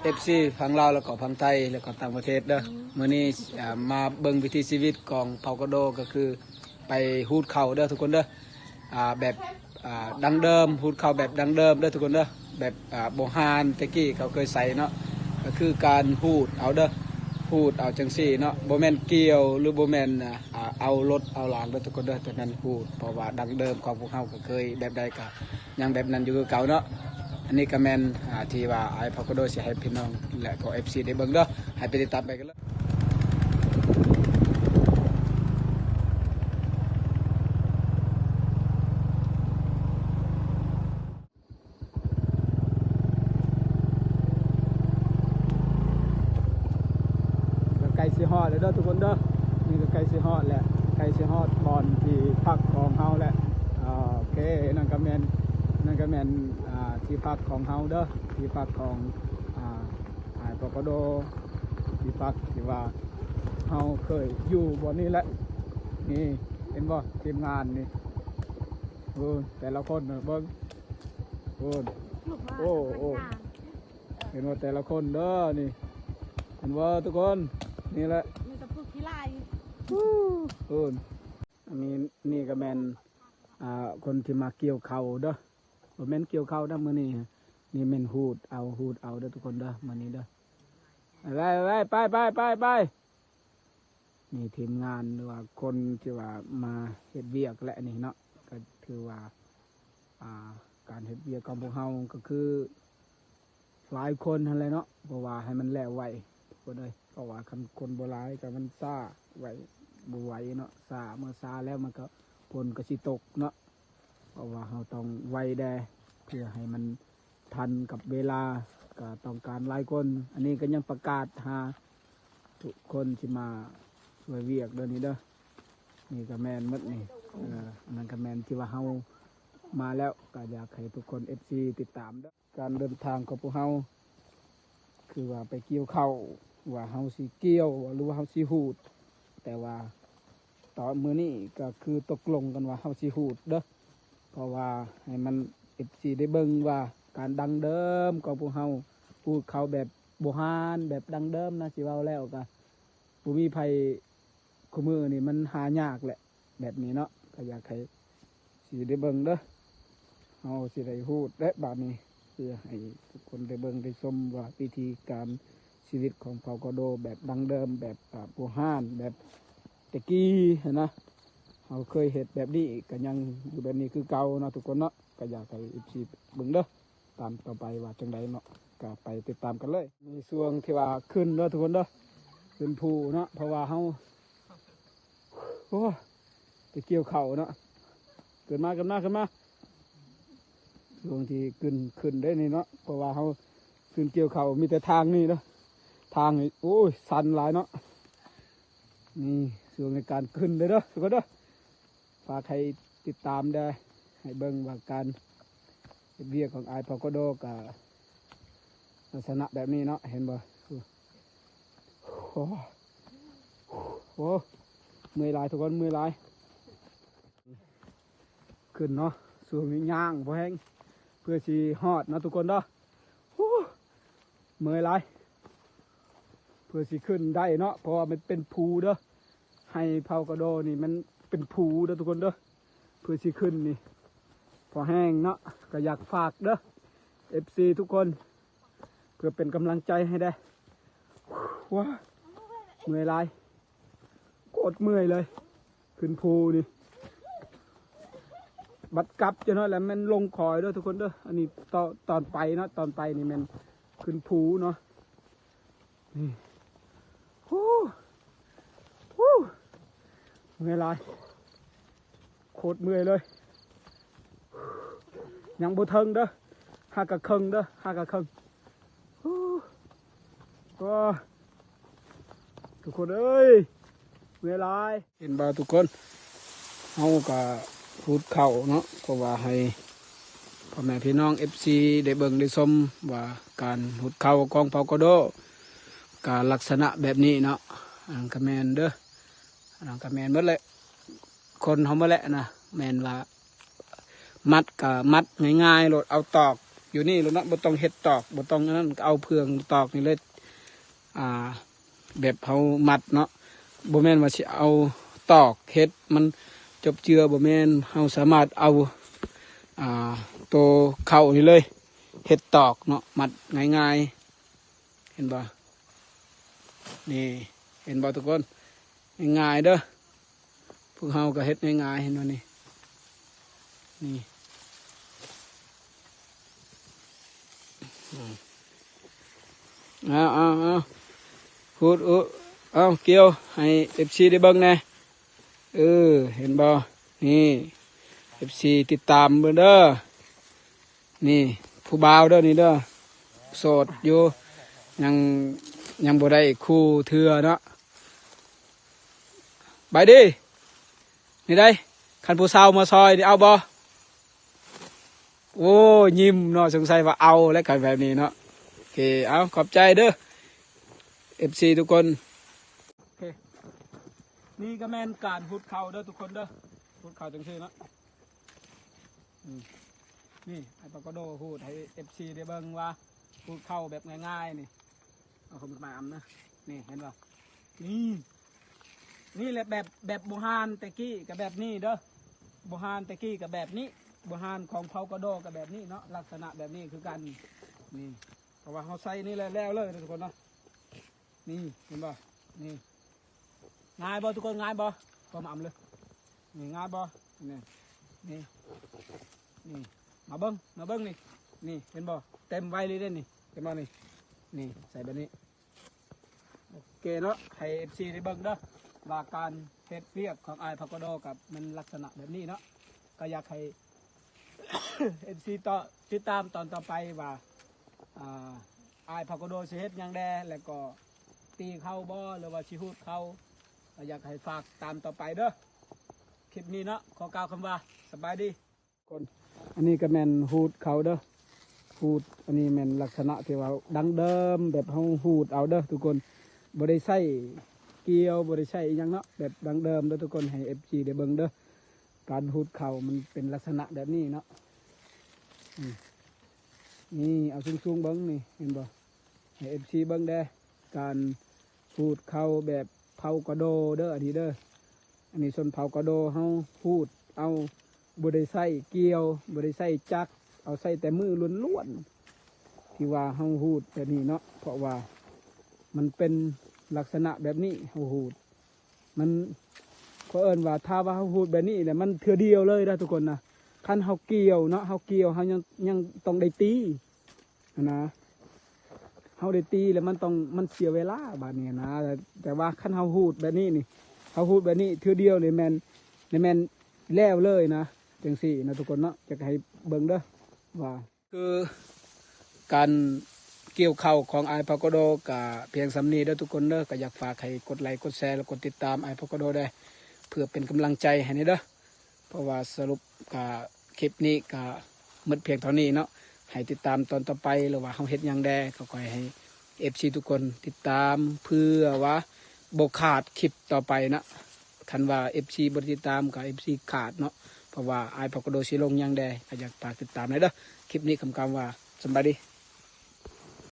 ເອັຟຊີຝັ່ງລາວ ແລ້ວກໍຝັ່ງໄທ ແລ້ວກໍຕ່າງປະເທດເດີ. ມື້ນີ້ ອ່າ ມາເບິ່ງວິຖີຊີວິດຂອງເຜົ່າກະໂດ ກໍຄືໄປຫູດເຂົ້າເດີທຸກຄົນເດີ. ອ່າ ແບບ ອ່າ ດັ້ງເດີມ ຫູດເຂົ້າແບບດັ້ງເດີມເດີທຸກຄົນເດີ. ແບບ ອ່າ ໂບຮານແຕ່ກີ້ເຂົາເຄີຍໃຊ້ເນາະ ກໍຄືການຫູດເອົາເດີ ຫູດເອົາຈັ່ງຊີ້ເນາະ. ບໍ່ແມ່ນກ່ຽວ ຫຼື ບໍ່ແມ່ນ ອ່າ ເອົາລົດເອົາລາງເດີທຸກຄົນເດີ ແຕ່ແມ່ນຫູດ ເພາະວ່າດັ້ງເດີມຂອງພວກເຮົາກໍເຄີຍແບບໃດກໍ ຍັງແບບນັ້ນຢູ່ຄືເກົ່າເນາະ. ອັນນີ້ກໍແມ່ນ ອ່າ ທີ່ວ່າອ້າຍເຜົ່າກະໂດຊິໃຫ້ພີ່ນ້ອງ ແລະ ກໍເອັຟຊີໄດ້ເບິ່ງເດີ. ໃຫ້ໄປຕິດຕາມໄປກັນເລີຍ. ກໍໃກ້ຊິຮອດແລ້ວເດີທຸກຄົນເດີ. ນີ້ກໍໃກ້ຊິຮອດແລ້ວ ໃກ້ຊິຮອດບ່ອນທີ່ພັກຂອງເຮົາແລ້ວ. ໂອເຄ ນັ້ນກໍແມ່ນ ນັ້ນກໍແມ່ນ ອ່າ ທີ່ພັກຂອງເຮົາເດີ ທີ່ພັກຂອງ ອ່າ ອ້າຍເຜົ່າກະໂດ ທີ່ພັກທີ່ວ່າເຮົາເຄີຍຢູ່ບ່ອນນີ້ແຫຼະ. ນີ້ເຫັນບໍ່ ທີມງານນີ້ ເອີ ແຕ່ລະຄົນເບິ່ງ ໂອ້ ໂອ້ ໂອ້ ເຫັນບໍ່ແຕ່ລະຄົນເດີ ນີ້ ເຫັນບໍ່ທຸກຄົນ? ນີ້ແຫຼະ ມີແຕ່ຜູ້ຂີ້ລ້າຍ ໂອ້ ນີ້ ນີ້ກໍແມ່ນ ອ່າ ຄົນທີ່ມາກ່ຽວເຂົ້າເດີ. ບໍ່ແມ່ນກ່ຽວເຂົ້ານະມື້ນີ້ ນີ້ແມ່ນຫູດເອົາ ຫູດເອົາເດີທຸກຄົນເດີ ມື້ນີ້ເດີ. ໄປ ໄປ ໄປ ໄປ ໄປ ໄປ. ນີ້ທີມງານ ຫຼືວ່າຄົນທີ່ວ່າມາເຮັດວຽກແຫຼະນີ້ເນາະ. ກໍຖືວ່າ ອ່າ ການເຮັດວຽກຂອງພວກເຮົາກໍຄື ຫຼາຍຄົນຫັ້ນແຫຼະເນາະ ເພາະວ່າໃຫ້ມັນແລ້ວໄວທຸກຄົນເອີຍ. ເພາະວ່າຄັນຄົນບໍ່ຫຼາຍກໍມັນຊ້າໄວ ບໍ່ໄວເນາະ ຊ້າ ເມື່ອຊ້າແລ້ວມັນກໍ ຝົນກໍຊິຕົກເນາະ. ເພາະວ່າເຮົາຕ້ອງໄວແດ່ ເພື່ອໃຫ້ມັນທັນກັບເວລາ ກໍຕ້ອງການຫຼາຍຄົນ. ອັນນີ້ກໍຍັງປະກາດຫາທຸກຄົນທີ່ມາຊ່ວຍວຽກເດີນີ້ເດີ. ນີ້ກໍແມ່ນໝົດນີ້ ເອີ ອັນນັ້ນກໍແມ່ນທີ່ວ່າເຮົາມາແລ້ວ ກໍຢາກໃຫ້ທຸກຄົນ ເອັຟຊີ ຕິດຕາມເດີ. ການເດີນທາງຂອງພວກເຮົາ ຄືວ່າໄປກ່ຽວເຂົ້າ ວ່າເຮົາຊິກ່ຽວ ຫຼືວ່າເຮົາຊິຫູດ ແຕ່ວ່າຕອນມື້ນີ້ກໍຄືຕົກລົງກັນວ່າເຮົາຊິຫູດເດີ ເພາະວ່າໃຫ້ມັນ ເອັຟຊີ ໄດ້ເບິ່ງວ່າການດັ້ງເດີມຂອງພວກເຮົາ ຫູດເຂົ້າແບບໂບຮານ ແບບດັ້ງເດີມນະ ຊິເວົ້າແລ້ວກໍບໍ່ມີໃຜ ຄູ່ມື້ນີ້ມັນຫາຍາກແຫຼະ ແບບນີ້ເນາະ. ກໍຢາກໃຫ້ ຊິໄດ້ເບິ່ງເດີ ເຮົາຊິໄດ້ຮູ້ແຫຼະບາດນີ້ ເພື່ອໃຫ້ທຸກຄົນໄດ້ເບິ່ງໄດ້ຊົມວ່າວິທີການຊີວິດຂອງເຜົ່າກະໂດແບບດັ້ງເດີມ ແບບ ອ່າ ໂບຮານ ແບບແຕ່ກີ້ຫັ້ນນະ. ເຮົາເຄີຍເຮັດແບບນີ້ ກໍຍັງຢູ່ແບບນີ້ຄືເກົ່າເນາະທຸກຄົນເນາະ. ກໍຢາກໃຫ້ ເອັຟຊີ ເບິ່ງເດີ ຕອນຕໍ່ໄປວ່າຈັ່ງໃດເນາະ ກໍໄປຕິດຕາມກັນເລີຍ. ໃນຊ່ວງທີ່ວ່າຂຶ້ນເດີທຸກຄົນເດີ ຂຶ້ນພູເນາະ ເພາະວ່າເຮົາ ໂອ້ ໄປກ່ຽວເຂົ້າເນາະ. ຂຶ້ນມາ ຂຶ້ນມາ ຂຶ້ນມາ. ຊ່ວງທີ່ຂຶ້ນ ຂຶ້ນໄດ້ນີ້ເນາະ ເພາະວ່າເຮົາຂຶ້ນກ່ຽວເຂົ້າມີແຕ່ທາງນີ້ເນາະ ທາງນີ້ ໂອ້ຍ ຊັນຫຼາຍເນາະ. ນີ້ຊ່ວງໃນການຂຶ້ນເດີ ເດີ ທຸກຄົນເດີ. ຝາກໃຫ້ຕິດຕາມແດ່ ໃຫ້ເບິ່ງວ່າການເຮັດວຽກຂອງອ້າຍເຜົ່າກະໂດກະລັກສະນະແບບນີ້ເນາະ ເຫັນບໍ່? ໂອ້ ໂອ້ ເມື່ອຍຫຼາຍທຸກຄົນ ເມື່ອຍຫຼາຍ. ຂຶ້ນເນາະ ຊ່ວງນີ້ຍ່າງພໍແຮງ ເພື່ອຊິຮອດເນາະທຸກຄົນເດີ. ໂອ້ ເມື່ອຍຫຼາຍ ເພື່ອຊິຂຶ້ນໄດ້ເນາະ ເພາະວ່າມັນເປັນພູເດີ ໄຮ່ເຜົ່າກະໂດນີ້ມັນເປັນພູເດີທຸກຄົນເດີ. ເພື່ອຊິຂຶ້ນນີ້ພໍແຮງເນາະ ກໍຢາກຝາກເດີ ເອັຟຊີ ທຸກຄົນ ເພື່ອເປັນກຳລັງໃຈໃຫ້ແດ່. ວ້າ ເມື່ອຍຫຼາຍ ໂຄດເມື່ອຍເລີຍ ຂຶ້ນພູນີ້. ບັດກັບຈັກໜ້ອຍແລ້ວແມ່ນລົງຄອຍເດີທຸກຄົນເດີ. ອັນນີ້ຕອນ ຕອນໄປເນາະ ຕອນໄປນີ້ແມ່ນຂຶ້ນພູເນາະ. ນີ້ ໂອ້ ໂອ້ ເມື່ອຍຫຼາຍ ໂຄດເມື່ອຍເລີຍ. ຍັງບໍ່ເຖິງເດີ ຫາກະເຄິ່ງເດີ ຫາກະເຄິ່ງ. ໂອ້ ໂອ້ ທຸກຄົນເອີຍ ເມື່ອຍຫຼາຍ. ເຫັນບໍ່ທຸກຄົນ ເຮົາກະຫູດເຂົ້າເນາະ ເພາະວ່າໃຫ້ພໍ່ແມ່ພີ່ນ້ອງ ເອັຟຊີ ໄດ້ເບິ່ງໄດ້ຊົມວ່າການຫູດເຂົ້າຂອງເຜົ່າກະໂດກະລັກສະນະແບບນີ້ເນາະ. ອັນນັ້ນກະແມ່ນເດີ ອັນນັ້ນກະແມ່ນໝົດແຫຼະ ຄົນເຮົາໝົດແຫຼະນະ ແມ່ນວ່າມັດກະມັດງ່າຍໆໂລດ ເອົາຕອກ ຢູ່ນີ້ໂລດເນາະ ບໍ່ຕ້ອງເຮັດຕອກ ບໍ່ຕ້ອງອັນນັ້ນ ກໍເອົາເຟືອງຕອກນີ້ເລີຍ ອ່າ ແບບເຮົາມັດເນາະ ບໍ່ແມ່ນວ່າຊິເອົາຕອກເຮັດມັນຈົບເຈືອ ບໍ່ແມ່ນ ເຮົາສາມາດເອົາ ອ່າ ໂຕເຂົ້ານີ້ເລີຍ ເຮັດຕອກເນາະ ມັດງ່າຍໆ ເຫັນບໍ່? ນີ້ ເຫັນບໍ່ທຸກຄົນ? ງ່າຍໆເດີ ພວກເຮົາກໍເຮັດງ່າຍໆ ເຫັນບໍ່ນີ້? ນີ້ ອືມ ເອົາໆໆ ຂູດ ເອົາ ກ່ຽວໃຫ້ເອັຟຊີໄດ້ເບິ່ງແດ່. ເອີ ເຫັນບໍ່? ນີ້ ເອັຟຊີຕິດຕາມເບິ່ງເດີ ນີ້ຜູ້ບ່າວເດີ ນີ້ເດີ ໂສດຢູ່ ຍັງ ຍັງບໍ່ໄດ້ຄູ່ເທື່ອເນາະ. ບາຍດີ ນີ້ໄດ໋ ຄັນຜູ້ສາວມາຊ່ອຍນີ້ເອົາບໍ່? ໂອ້ ຍິ້ມເນາະ ສົງໄສວ່າເອົາແຫຼະ ຄັນແບບນີ້ເນາະ. ໂອເຄ ເອົາ ຂອບໃຈເດີ ເອັຟຊີທຸກຄົນ. ໂອເຄ ນີ້ກໍແມ່ນການຫູດເຂົ້າເດີທຸກຄົນເດີ, ຫູດເຂົ້າຈັ່ງຊີ້ເນາະ. ອືມ ນີ້ ອ້າຍປາກະໂດຫູດໃຫ້ເອັຟຊີໄດ້ເບິ່ງວ່າຫູດເຂົ້າແບບງ່າຍໆ ນີ້. ເອົາເຂົ້າມາອຳນະ ນີ້ເຫັນບໍ່? ນີ້ ນີ້ແຫຼະແບບ ແບບບູຮານແຕ່ກີ້ກໍແບບນີ້ເດີ, ບູຮານແຕ່ກີ້ກໍແບບນີ້, ບູຮານຂອງເຜົ່າກະໂດກໍແບບນີ້ເນາະ, ລັກສະນະແບບນີ້ຄືກັນ. ນີ້ ເພາະວ່າເຮົາໃສ່ນີ້ແລ້ວ ແລ້ວເລີຍທຸກຄົນເນາະ. ນີ້ເຫັນບໍ່? ນີ້ ງ່າຍບໍ່ທຸກຄົນ? ງ່າຍບໍ່? ເຂົ້າມາອຳເລີຍ. ນີ້ງ່າຍບໍ່? ນີ້ ນີ້ ນີ້ ມາເບິ່ງ ມາເບິ່ງນີ້ ນີ້ເຫັນບໍ່? ເຕັມໄວເລີຍເດ້ນີ້ ເຫັນບໍ່ນີ້? ນີ້ໃສ່ແບບນີ້. ໂອເຄເນາະ ໃຫ້ເອັຟຊີໄດ້ເບິ່ງເດີ ວ່າການເຮັດວຽກຂອງອ້າຍພາກະໂດກໍແມ່ນລັກສະນະແບບນີ້ເນາະ. ກໍຢາກໃຫ້ເອັຟຊີຕໍ່ ຕິດຕາມຕອນຕໍ່ໄປວ່າ ອ່າ ອ້າຍພາກະໂດຊິເຮັດຫຍັງແດ່ ແລ້ວກໍຕີເຂົ້າບໍ່ ຫຼືວ່າຊິຫູດເຂົ້າ ກໍຢາກໃຫ້ຝາກຕາມຕໍ່ໄປເດີ. ຄລິບນີ້ເນາະ ຂໍກ່າວຄຳວ່າສະບາຍດີ. ຄົນ ອັນນີ້ກໍແມ່ນຫູດເຂົ້າເດີ ຫູດ ອັນນີ້ແມ່ນລັກສະນະທີ່ວ່າດັ້ງເດີມ ແບບເຮົາຫູດເອົາເດີທຸກຄົນ, ບໍ່ໄດ້ໃຊ້ກ່ຽວ ບໍ່ໄດ້ໃຊ້ອີ່ຫຍັງເນາະ ແບບດັ້ງເດີມເດີທຸກຄົນ. ໃຫ້ເອັຟຊີໄດ້ເບິ່ງເດີ ການຫູດເຂົ້າມັນເປັນລັກສະນະແບບນີ້ເນາະ. ອືມ ນີ້ ເອົາສູງໆເບິ່ງນີ້ ເຫັນບໍ່? ໃຫ້ເອັຟຊີເບິ່ງແດ່ ການຫູດເຂົ້າແບບເຜົ່າກະໂດເດີ ອັນນີ້ເດີ. ອັນນີ້ຊົນເຜົ່າກະໂດເຮົາຫູດເອົາ ບໍ່ໄດ້ໃຊ້ກ່ຽວ ບໍ່ໄດ້ໃຊ້ຈັກ ເອົາໃຊ້ແຕ່ມືລ້ວນໆ ທີ່ວ່າເຮົາຫູດແບບນີ້ເນາະ. ເພາະວ່າມັນເປັນລັກສະນະແບບນີ້ ເຮົາຫູດ ມັນ ເຂົາເອີ້ນວ່າ ຖ້າວ່າເຮົາຫູດແບບນີ້ແຫຼະ ມັນເທື່ອດຽວເລີຍນະທຸກຄົນນະ. ຄັນເຮົາກ່ຽວເນາະ ເຮົາກ່ຽວ ເຮົາຍັງ ຍັງຕ້ອງໄດ້ຕີຫັ້ນນະ, ເຮົາໄດ້ຕີແລ້ວມັນຕ້ອງ ມັນເສຍເວລາບາດນີ້ນະ. ແຕ່ ແຕ່ວ່າຄັນເຮົາຫູດແບບນີ້ນີ້ ເຮົາຫູດແບບນີ້ເທື່ອດຽວນີ້ແມ່ນ ນີ້ແມ່ນແລ້ວເລີຍນະ ຈັ່ງຊີ້ນະທຸກຄົນເນາະ. ຢາກໃຫ້ເບິ່ງເດີວ່າ ຄືການກ່ຽວເຂົ້າຂອງອ້າຍພາກະໂດກະພຽງສ່ຳນີ້ເດີທຸກຄົນເດີ. ກໍຢາກຝາກໃຫ້ກົດໄລ ກົດແຊ ແລະ ກົດຕິດຕາມອ້າຍພາກະໂດແດ່ ເພື່ອເປັນກຳລັງໃຈໃຫ້ແດ່ເດີ. ເພາະວ່າສະຫຼຸບກະ ຄລິບນີ້ກະໝົດພຽງເທົ່ານີ້ເນາະ. ໃຫ້ຕິດຕາມຕອນຕໍ່ໄປ ຫຼືວ່າເຮົາເຮັດຫຍັງແດ່ ກໍຂໍໃຫ້ເອັຟຊີທຸກຄົນຕິດຕາມ ເພື່ອວ່າບໍ່ຂາດຄລິບຕໍ່ໄປເນາະ. ຄັນວ່າເອັຟຊີບໍ່ໄດ້ຕິດຕາມ ກໍເອັຟຊີຂາດເນາະ, ເພາະວ່າອ້າຍພາກະໂດຊິລົງຫຍັງແດ່ ກໍຢາກຝາກຕິດຕາມແດ່ເດີ. ຄລິບນີ້ຄຳຄຳວ່າສະບາຍດີ.